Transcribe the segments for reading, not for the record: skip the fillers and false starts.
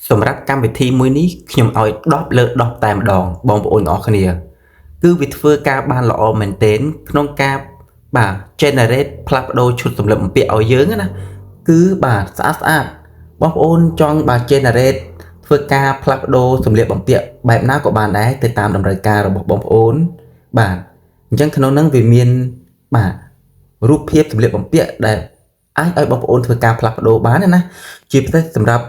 សម្រាប់កម្មវិធីមួយនេះខ្ញុំឲ្យ10លើ10តែម្ដងបងប្អូនទាំងអស់គ្នាគឺវាធ្វើការបានល្អមែនទែនក្នុងការបាទ generate ផ្លាស់ប្ដូរឈុតសម្លៀកបំពាក់ឲ្យយើងណាគឺបាទស្អាតស្អាតបងប្អូនចង់បាទ generate ធ្វើការផ្លាស់ប្ដូរសម្លៀកបំពាក់បែបណាក៏បានដែរទៅតាមតម្រូវការរបស់បងប្អូនបាទអញ្ចឹងក្នុងហ្នឹងវាមានបាទរូបភាពសម្លៀកបំពាក់ដែលអាចឲ្យបងប្អូនធ្វើការផ្លាស់ប្ដូរបានណាជាពិសេសសម្រាប់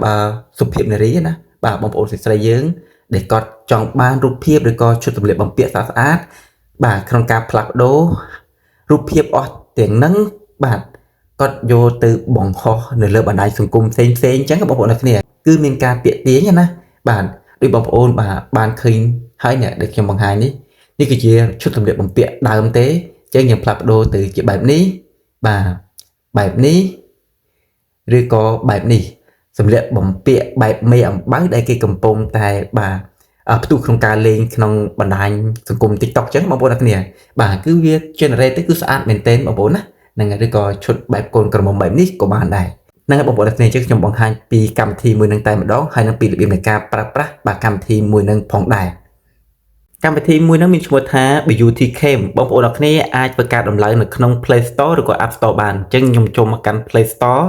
សុភាពនារីណាបាទបងប្អូនស្រីៗយើងដែលគាត់ចង់បានរូបភាពឬក៏ឈុតសម្លៀកបំពាក់ស្អាតស្អាតបាទក្នុងការផ្លាស់ប្ដូររូបភាពអស់ទាំងហ្នឹងបាទគាត់យកទៅបង្ហោះនៅលើបណ្ដាញសង្គមផ្សេងផ្សេងអញ្ចឹងបងប្អូនអ្នកគ្នាគឺមានការទាក់ទាញណាបាទដូចបងប្អូនបាទបានឃើញហើយអ្នកដែលខ្ញុំបង្ហាញនេះនេះគឺជាឈុតសម្លៀកបំពាក់ដើមទេអញ្ចឹងយើងផ្លាស់ប្ដូរទៅជាបែបនេះបាទបែបនេះឬក៏បែបនេះសម្លៀកបំពាក់បែបមេអំបៅដែលគេកំពុងតែបាទផ្ទុះក្នុងការលេងក្នុងបណ្ដាញសង្គម TikTok អញ្ចឹងបងប្អូនអ្នកគ្នាបាទគឺវា generate ទៅគឺស្អាតមែនទែនបងប្អូនណាហ្នឹងហើយឬក៏ឈុតបែបកូនក្រមុំបែបនេះក៏បានដែរហ្នឹងហើយបងប្អូនអ្នកគ្នាអញ្ចឹងខ្ញុំបង្ហាញពីកម្មវិធីមួយនឹងតែម្ដងហើយនឹងពីរបៀបនៃការប្រើប្រាស់បាទកម្មវិធីមួយនឹងផងដែរកម្មវិធីមួយនឹងមានឈ្មោះថា Beauty Cam បងប្អូនអ្នកគ្នាអាចធ្វើការដំឡើងនៅក្នុង Play Store ឬក៏ App Store បានអញ្ចឹងខ្ញុំចូលមកកាន់ Play Store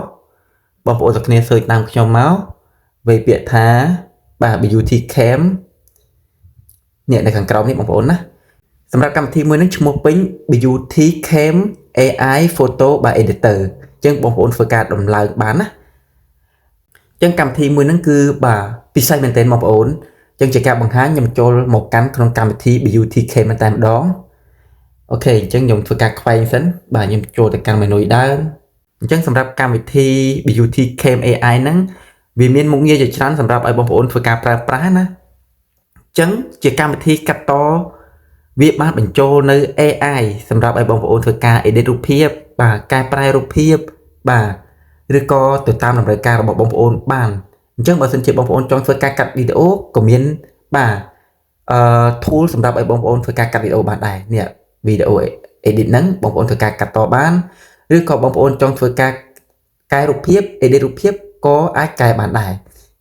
បងប្អូនទាំងគ្នា search តាមខ្ញុំមកវាយពាក្យថាបាទ Beauty Cam នេះនៅខាងក្រោមនេះបងប្អូនណាសម្រាប់កម្មវិធីមួយនេះឈ្មោះពេញ Beauty Cam AI Photo by Editor អញ្ចឹងបងប្អូនធ្វើការដំឡើងបានណាអញ្ចឹងកម្មវិធីមួយហ្នឹងគឺបាទពិសេសមែនទែនបងប្អូនអញ្ចឹងជាការបង្ហាញខ្ញុំចូលមកកាន់ក្នុងកម្មវិធី Beauty Cam តែម្ដង OK អញ្ចឹងខ្ញុំធ្វើការខ្វែងសិនបាទខ្ញុំចូលទៅកាន់ menu ដើមអញ្ចឹងសម្រាប់កម្មវិធី Beauty Cam AI ហ្នឹងវាមានមុខងារជាច្រើនសម្រាប់ឲ្យបងប្អូនធ្វើការប្រើប្រាស់ណាអញ្ចឹងជាកម្មវិធីកាត់តវាបានបញ្ចូលនៅ AI សម្រាប់ឲ្យបងប្អូនធ្វើការ edit រូបភាពបាទកែប្រែរូបភាពបាទឬក៏ទៅតាមតម្រូវការរបស់បងប្អូនបានអញ្ចឹងបើសិនជាបងប្អូនចង់ធ្វើការកាត់វីដេអូក៏មានបាទអឺ tool សម្រាប់ឲ្យបងប្អូនធ្វើការកាត់វីដេអូបានដែរនេះវីដេអូ edit ហ្នឹងបងប្អូនធ្វើការកាត់តបានឬក៏បងប្អូនចង់ធ្វើការកែរូបភាព edit រូបភាពក៏អាចកែបានដែរ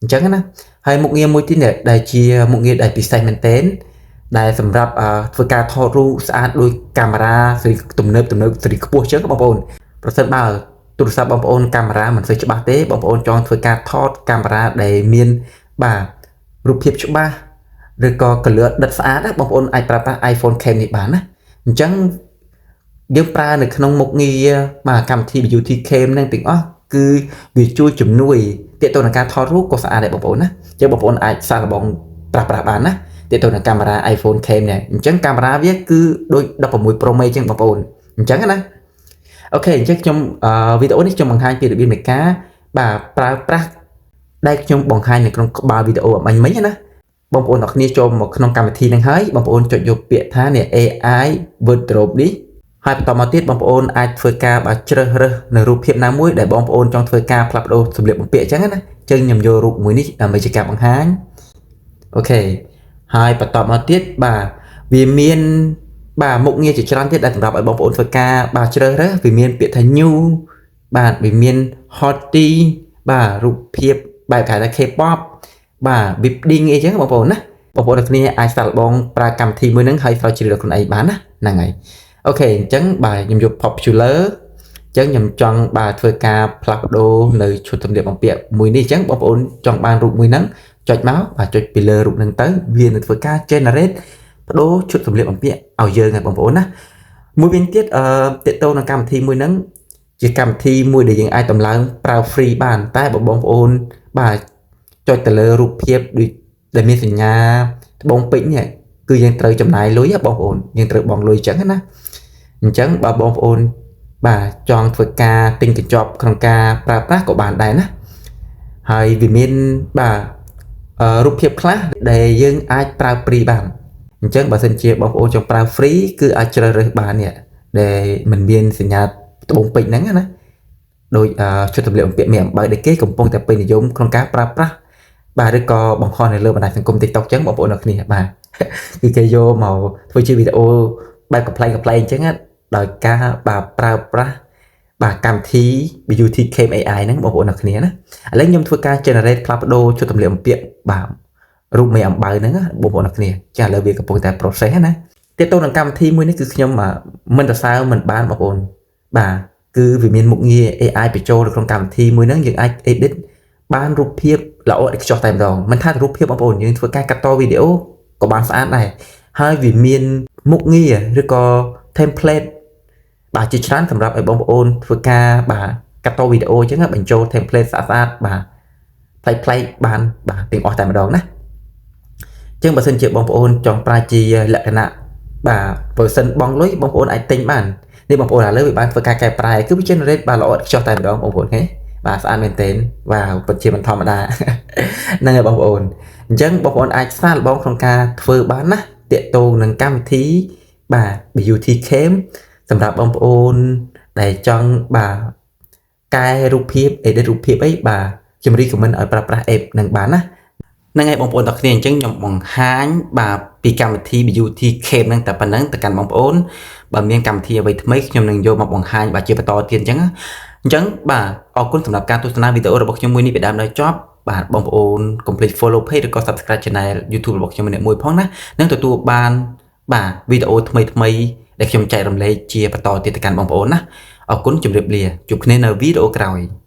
អញ្ចឹងណាហើយមុខងារមួយទៀតនេះដែលជាមុខងារដែលពិសេសមែនទែនដែលសម្រាប់ធ្វើការថតរូបស្អាតដោយកាមេរ៉ាស៊េរីទំនើបទំនើបស៊េរីខ្ពស់អញ្ចឹងបងប្អូនប្រសិនបើទូរស័ព្ទបងប្អូនកាមេរ៉ាមិនសូវច្បាស់ទេបងប្អូនចង់ធ្វើការថតកាមេរ៉ាដែលមានបាទរូបភាពច្បាស់ឬក៏ color ដិតស្អាតបងប្អូនអាចប្រើប្រាស់ iPhone Cam នេះបានណាអញ្ចឹងយើងប្រើនៅក្នុងមុខងារបាទកម្មវិធី Beauty Cam ហ្នឹងទាំងអស់គឺវាជួយជំនួយទាក់ទងនឹងការថតរូបក៏ស្អាតដែរបងប្អូនណាអញ្ចឹងបងប្អូនអាចសាកល្បងប្រើប្រាស់បានណាទាក់ទងនឹងកាមេរ៉ា iPhone Cam នេះអញ្ចឹងកាមេរ៉ាវាគឺដូច16 Pro Max អញ្ចឹងបងប្អូនអញ្ចឹងណា OK អញ្ចឹងខ្ញុំវីដេអូនេះខ្ញុំបង្ហាញពីរបៀបនៃការបាទប្រើប្រាស់ដែលខ្ញុំបង្ហាញនៅក្នុងក្បាលវីដេអូអម្បាញ់មិញណាបងប្អូនទាំងគ្នាចូលមកក្នុងកម្មវិធីហ្នឹងហើយបងប្អូនចុចយកពាក្យថានេះ AI wardrobe នេះហើយបន្តមកទៀតបងប្អូនអាចធ្វើការបាទជ្រើសរើសនៅរូបភាពណាមួយដែលបងប្អូនចង់ធ្វើការផ្លាស់ប្ដូរសម្លៀកបំពាក់អញ្ចឹងណាអញ្ចឹងខ្ញុំយករូបមួយនេះដើម្បីជាការបង្ហាញ OK ហើយបន្តមកទៀតបាទវាមានបាទមុខងារជាច្រើនទៀតដែលសម្រាប់ឲ្យបងប្អូនធ្វើការបាទជ្រើសរើសវាមានពាក្យថា new បាទវាមាន hottie បាទរូបភាពបែបគេថា K-pop បាទ wedding អីចឹងបងប្អូនណាបងប្អូនទាំងគ្នាអាចសាកល្បងប្រើកម្មវិធីមួយហ្នឹងហើយស្រាវជ្រាវដល់ខ្លួនឯងបានណាហ្នឹងហើយ OK អញ្ចឹងបាទខ្ញុំយក popular អញ្ចឹងខ្ញុំចង់បាទធ្វើការផ្លាស់ប្ដូរនៅឈុតសម្លៀកបំពាក់មួយនេះអញ្ចឹងបងប្អូនចង់បានរូបមួយហ្នឹងចុចមកបាទចុចពីលើរូបហ្នឹងទៅវានឹងធ្វើការ generate ប្ដូរឈុតសម្លៀកបំពាក់ឲ្យយើងហើយបងប្អូនណាមួយវិញទៀតអឺតកតទៅនឹងកម្មវិធីមួយហ្នឹងជាកម្មវិធីមួយដែលយើងអាចតម្លើងប្រើ free បានតែបើបងប្អូនបាទចុចទៅលើរូបភាពដូចដែលមានសញ្ញាត្បូងពេជ្រនេះគឺយើងត្រូវចំណាយលុយបងប្អូនយើងត្រូវបង់លុយអញ្ចឹងណាអញ្ចឹងបើបងប្អូនបាទចង់ធ្វើការទិញកញ្ចប់ក្នុងការប្រើប្រាស់ក៏បានដែរណាហើយវាមានបាទរូបភាពខ្លះដែលយើងអាចប្រើ free បានអញ្ចឹងបើសិនជាបងប្អូនចង់ប្រើ free គឺអាចជ្រើសរើសបាននេះដែលមិនមានសញ្ញាត្បូងពេជ្រហ្នឹងណាដោយឈុតសម្លៀកបំពាក់មានអំបៅដែលគេកំពុងតែពេញនិយមក្នុងការប្រើប្រាស់បាទឬក៏បង្ហោះនៅលើបណ្ដាញសង្គម TikTok ចឹងបងប្អូនអ្នកគ្នាបាទគឺគេយកមកធ្វើជាវីដេអូបែបកំប្លែងកំប្លែងអញ្ចឹងដោយការបាទប្រើប្រាស់ បាទកម្មវិធី Beauty Cam AI ហ្នឹងបងប្អូនអ្នកគ្នាណាឥឡូវខ្ញុំធ្វើការ generate ផ្លាស់ប្ដូរឈុតសម្លៀកបំពាក់បាទរូបមេអំបៅហ្នឹងបងប្អូនអ្នកគ្នា។ចាឥឡូវវាកំពុងតែ process ណាទាក់ទងនឹងកម្មវិធីមួយនេះគឺខ្ញុំមិនសរសើរមិនបានបងប្អូនបាទគឺវាមានមុខងារ AI បញ្ចូលនៅក្នុងកម្មវិធីមួយហ្នឹងយើងអាច edit បានរូបភាពល្អឥតខ្ចោះតែម្ដងមិនថារូបភាពបងប្អូនយើងធ្វើការកាត់តវីដេអូក៏បានស្អាតដែរហើយវាមានមុខងារឬក៏ template បាទជាច្រើនសម្រាប់ឲ្យបងប្អូនធ្វើការបាទកាត់តវីដេអូអញ្ចឹងបញ្ចូល template ស្អាតស្អាតបាទប្លែកប្លែកបានបាទទាំងអស់តែម្ដងណាអញ្ចឹងបើសិនជាបងប្អូនចង់ប្រើជាលក្ខណៈបាទបើសិនបងលុយបងប្អូនអាចទិញបាននេះបងប្អូនឥឡូវវាបានធ្វើការកែប្រែគឺវា generate បាទល្អឥតខ្ចោះតែម្ដងបងប្អូនឃើញបាទស្អាតមែនទែនវ៉ាវពិតជាមិនធម្មតាហ្នឹងហើយបងប្អូនអញ្ចឹងបងប្អូនអាចសាកល្បងក្នុងការធ្វើបានណាទាក់ទងនឹងកម្មវិធីបាទ Beauty Cam សម្រាប់បងប្អូនដែលចង់បាទកែរូបភាព edit រូបភាពអីបាទខ្ញុំ recommend ឲ្យប្រើប្រាស់ app នឹងបានណាហ្នឹងហើយបងប្អូនទាំងគ្នាអញ្ចឹងខ្ញុំបង្ហាញបាទពីកម្មវិធី Beauty Cam ហ្នឹងតែប៉ុណ្ណឹងទៅកាន់បងប្អូនបើមានកម្មវិធីអ្វីថ្មីខ្ញុំនឹងយកមកបង្ហាញបាទជាបន្តទៀតអញ្ចឹងអញ្ចឹងបាទអរគុណសម្រាប់ការទស្សនាវីដេអូរបស់ខ្ញុំមួយនេះពីដើមដល់ចប់បាទបងប្អូនកុំភ្លេច follow page ឬក៏ subscribe channel YouTube របស់ខ្ញុំម្នាក់មួយផងណានឹងទទួលបានបាទវីដេអូថ្មីថ្មីដែលខ្ញុំចែករំលែកជាបន្តទៀតទៅកាន់បងប្អូនណាអរគុណជម្រាបលាជួបគ្នានៅវីដេអូក្រោយ។